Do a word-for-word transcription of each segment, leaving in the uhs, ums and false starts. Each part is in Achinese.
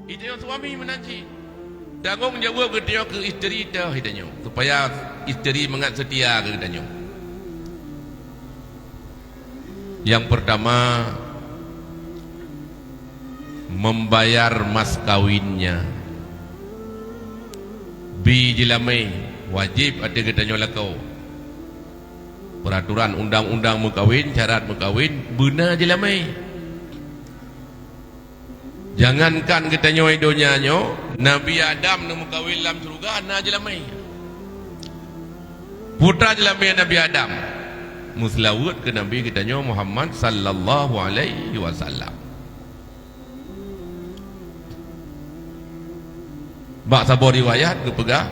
Geutanyoe suami meunan cit. Tanggong jaweueb geutanyoe keu isteri teuh geutanyoe, supaya isteri mangat seutia keu geutanyoe. Nyang peurtama, membayar mas kawinnya. Bi jeulamé, wajéb ateueh geutanyoe lakoe. Peuraturan undang-undang meukawen, syarat meukawen, beuna jeulamé. Jangankan geutanyoe donya nyoe, Nabi Adam neumeukawen lam syeuruga na jeulamé. Putra jeulamé Nabi Adam, meuseulaweuet keu Nabi geutanyoe Muhammad sallallahu alaihi wasallam. Bak saboh riwayat geupeugah,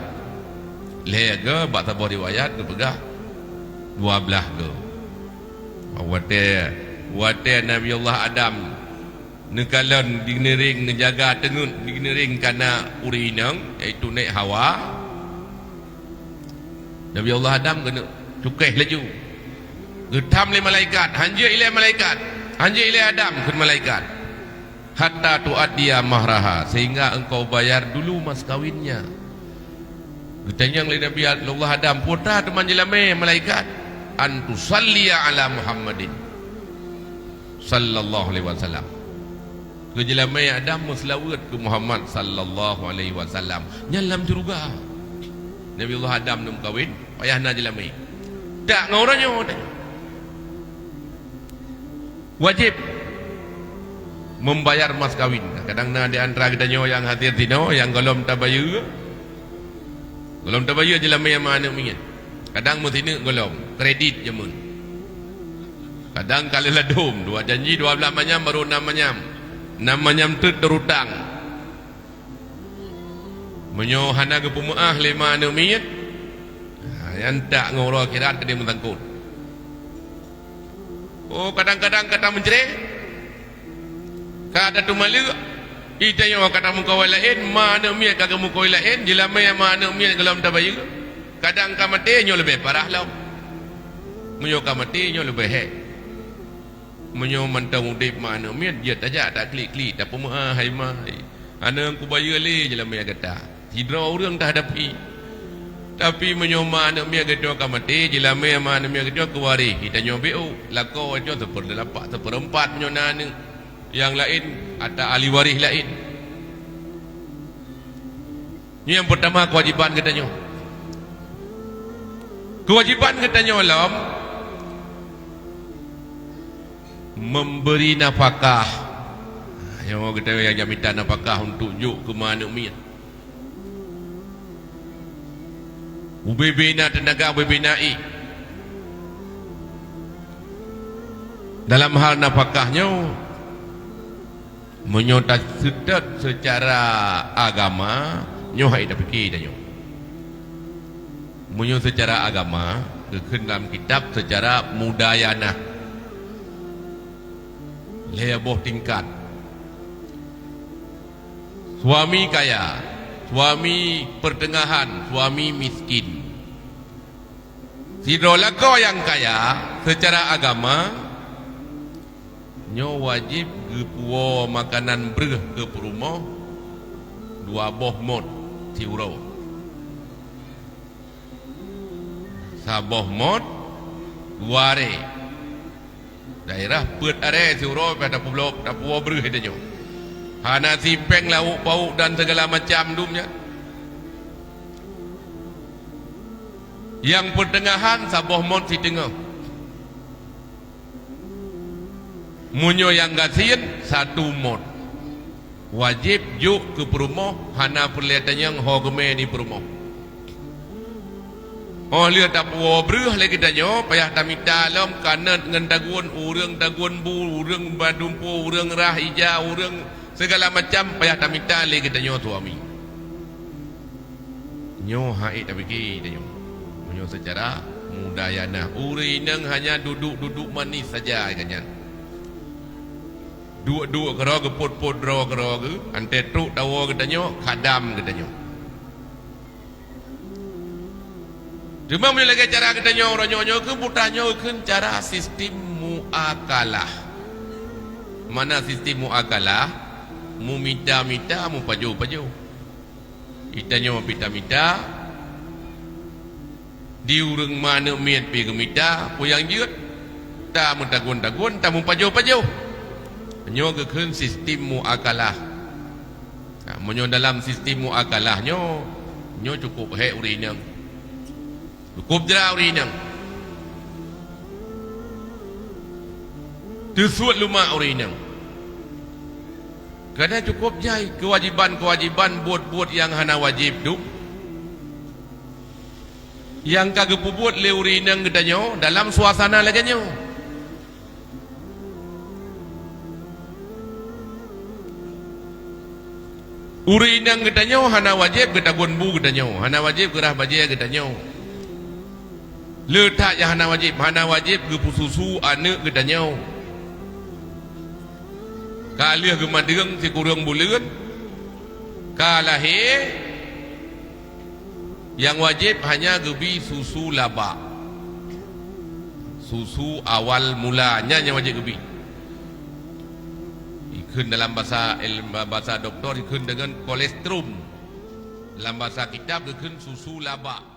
lhée goe, bak saboh riwayat geupeugah, dua blaih goe. Watée, watée Nabi Allah Adam neukalon di neureng, neujaga teungeut di neureng kana ureuëng inong, yaitu Nék Hawa, Nabi Allah Adam keuneuk cukéh laju. Geutham lé malaikat, "Hanjeuet ilée malaikat! Hanjeuet ilée Adam!" kheun malaikat. "Hatta tuaddiya mahraha, sehingga engkau bayar dulu mas kawinnya." Geutanyong lé Nabi Allah Adam, "Peue teuma jeulamé malaikat?" "An tusalliya ala Muhammadin sallallahu alaihi wasallam." Keu jeulamé Adam meuseulaweuet keu Muhammad sallallahu alaihi wasallam. Nyan lam syeuruga. Nabi Allah Adam neumeukawen, payah na jeulamé. Tak ngon uroe nyoe. Wajéb membayar mas kawin. Kadang na di antara geutanyoe nyang hadir sinoe nyang gohlom tabayeue. Gohlom tabayeue jeulamé ma aneuk miet. Kadang meusineuk gohlom, kredit jameun. Kadang ka lheueh ladôm, dua janji dua blaih manyam baru nam manyam. Nam manyam teuk teurutang. Meunyoe hana geupeumeuáh lé ma aneuk miet, ha, nyan tak ngon uroe akhirat keudeh meusangkot. Oh, kadang-kadang ka tameucré, ka tateumaleuek, geutanyoe ka tameukawen laén, ma aneuk miet ka geumeukawen laén, jeulamé ma aneuk miet gohlom tabayeue. Kadang ka maté, nyoe leubeh parah lom. Meunyoe ka maté, nyoe leubeh hék. Meunyoe mantong udeb ma aneuk miet, jeuet tajak taklik-klik, tapeumeuáh, "Hai ma, hana kubayeue lé jeulamé gata." Sidroe ureuëng tahadapi. Tapi meunyoe ma aneuk miet geutanyoe ka maté, jeulamé ma aneuk miet geutanyoe keu waréh, geutanyoe B O, lakoe geutanyoe seupeurlapak, seupeurempat meunyoe na aneuk. Nyang laén ata ahli waréh laén. Nyoe nyang peurtama keuwajéban geutanyoe. Keuwajéban geutanyoe lom memberi nafakah. Nyoe geutanyoe nyang jak mita nafakah untuk jok keu ma aneuk miet. Ubé-bé na teunaga, ubé-bé na éh. Dalam hal nafakah nyoe, meunyoe taseutôt seucara agama, nyoe hai tapike tanyoe. Meunyoe seucara agama, geukheun lam kitab seucara mudayanah. Lhée boh tingkat. Suami kaya, suami pertengahan, suami miskin. Sidroe lakoe nyang kaya seucara agama, nyoe wajéb geupuwoe makanan breueh keu peurumoh dua boh mot siuroe. Saboh mot dua aré. Daerah peuet aré siuroe pih tapeubloe, tapuwoe breueh tanyoe. Hana sipéng lauk pauk dan segala macam dum nyan. Nyang peuteungahan saboh mot siteungoh. Meunyoe nyang gasien, satu mot. Wajéb jok keu peurumoh, hana peureulée tanyong ho geumé di peurumoh. Óh lheueh tapuwoe breueh lé geutanyoe, payah tamita lom kanot ngon tagun, ureuëng tagun bu, ureuëng badumpu, ureuëng rah ija, ureuëng segala macam payah tamita lé geutanyoe suami. Nyoe hai tapike tanyoe. Meunyoe seucara mudayanah, ureuëng inong hanya duduek-duduek manis saja geuh nyan. Duek-duek keudroe, geupot-pot droe keudroe geuh, antée trok tawoe geutanyoe, khadam geutanyoe. Teuma meunyoe lagée cara geutanyoe uroe nyoe, nyoe keuh buta nyoe kheun cara sistem muakalah. Mana sistem muakalah? Mumita-mita, mupajoh-pajoh. Geutanyoe pih tamita, di ureuëng ma aneuk miet pih geumita, peue nyang jeuet, tameutagun-tagun, tamupajoh-pajoh. Nyoe geukheun sistem muakalah. Nah, meunyoe dalam sistem muakalah nyoe, nyoe cukôp hék ureuëng inong. Cukôp jra ureuëng inong. Teusuet lumak ureuëng inong. Kana cukôp jai keuwajéban-keuwajéban buet-buet nyang hana wajéb dum nyang ka geupeubuet lé ureuëng inong geutanyoe dalam suasana lagée nyoe. Ureuëng inong geutanyoe hana wajéb geutagun bu geutanyoe, hana wajéb geurhah bajée geutanyoe. Le that nyang hana wajéb, hana wajéb geupeususu aneuk geutanyoe. Ka lheueh geumadeueng sikureueng buleuen, ka lahé, nyang wajéb hanya geubi susu laba. Susu awal mula, nyan nyang wajéb geubi. Ikheun dalam basa, basa dokto ikheun deungon kolostrum. Dalam basa kitab geukheun susu laba.